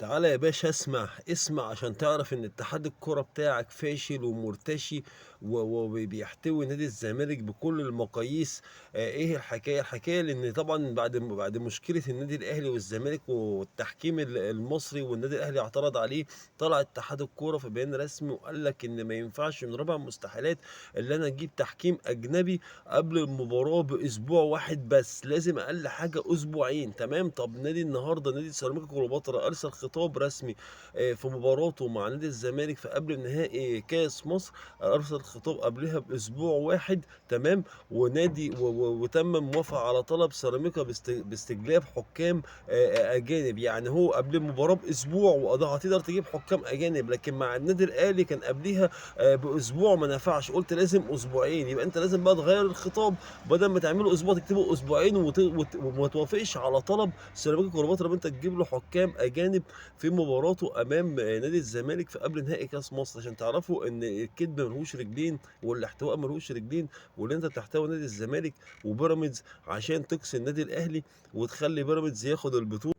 تعالى يا باشا، اسمع اسمع عشان تعرف ان اتحاد الكرة بتاعك فاشل ومرتشي وبيحتوي نادي الزمالك بكل المقاييس. ايه الحكاية؟ الحكاية لان طبعا بعد مشكلة النادي الاهلي والزمالك والتحكيم المصري والنادي الاهلي اعترض عليه، طلع اتحاد الكرة في بيان رسمي وقال لك ان ما ينفعش، من رابع المستحيلات اللي انا اجيب تحكيم اجنبي قبل المباراة باسبوع واحد بس، لازم اقل حاجة اسبوعين. تمام. طب نادي النهارده نادي سيراميكا كليوباترا ارسل خطاب رسمي في مباراته مع نادي الزمالك في قبل نهائي كاس مصر، ارسل خطاب قبلها باسبوع واحد. تمام. ونادي وتم الموافقة على طلب سيراميكا باستجلاب حكام اجانب. يعني هو قبل المباراة باسبوع وقضاء هتقدر تجيب حكام اجانب، لكن مع النادي الاهلي كان قبليها باسبوع ما نفعش، قلت لازم اسبوعين. يبقى انت لازم بقى تغير الخطاب، بدل ما تعمله اسبوع تكتبه اسبوعين، وما توافقش على طلب سيراميكا كليوباترا انت تجيب له حكام اجانب في مباراته امام نادي الزمالك في قبل نهائي كاس مصر، عشان تعرفوا ان الكذب ملهوش رجلين والاحتواء ملهوش رجلين، واللي انت بتحتوي نادي الزمالك وبيراميدز عشان تقصي النادي الاهلي وتخلي بيراميدز ياخد البطولة،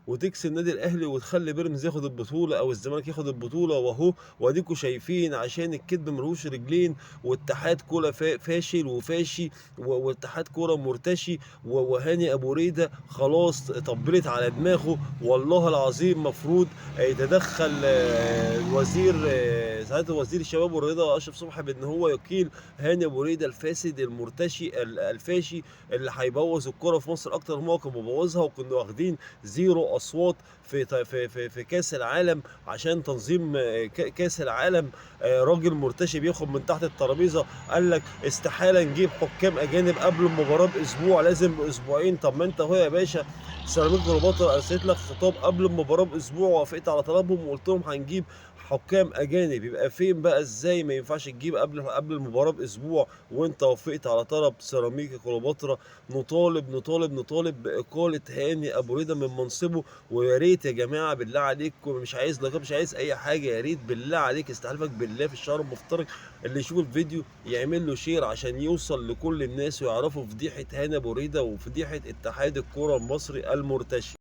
وتكسب النادي الاهلي وتخلي بيراميدز ياخد البطولة او الزمالك ياخد البطولة. واهو واديكوا شايفين، عشان الكذب ملهوش رجلين، واتحاد كورة فاشل وفاشي، واتحاد كورة مرتشي، وهاني ابو ريده خلاص طبلت على دماغه. والله العظيم مفروض يتدخل الوزير، سعادة وزير الشباب والرياضة اشرف صبحي، بان هو يقيل هاني ابو ريده الفاسد المرتشي الفاشي اللي هيبوظ الكورة في مصر اكتر ما هو كان مبوظها. وكنا واخدين 0 اصوات في في في في كاس العالم عشان تنظيم كاس العالم. راجل مرتشي بياخد من تحت الترابيزة، قال لك استحالة نجيب حكام اجانب قبل المباراة باسبوع، لازم باسبوعين. طب ما انت اهو يا باشا، سيراميكا كليوباترا ارسلت لك خطاب قبل المباراة باسبوع، ووافقت على طلبهم وقلت لهم هنجيب حكام اجانب. يبقى فين بقى؟ ازاي ما ينفعش تجيب قبل المباراة باسبوع وانت وافقت على طلب سيراميكا كليوباترا؟ نطالب نطالب نطالب باقالة هاني ابو ريده من منصبه. ويا ريت يا جماعة بالله عليكم، مش عايز لقب، مش عايز اي حاجة، يا ريت بالله عليك، استحلفك بالله في الشهر المفترق اللي يشوف الفيديو يعمل له share عشان يوصل لكل الناس ويعرفوا فضيحة هاني ابو ريده وفضيحه اتحاد الكره المصري المرتشي.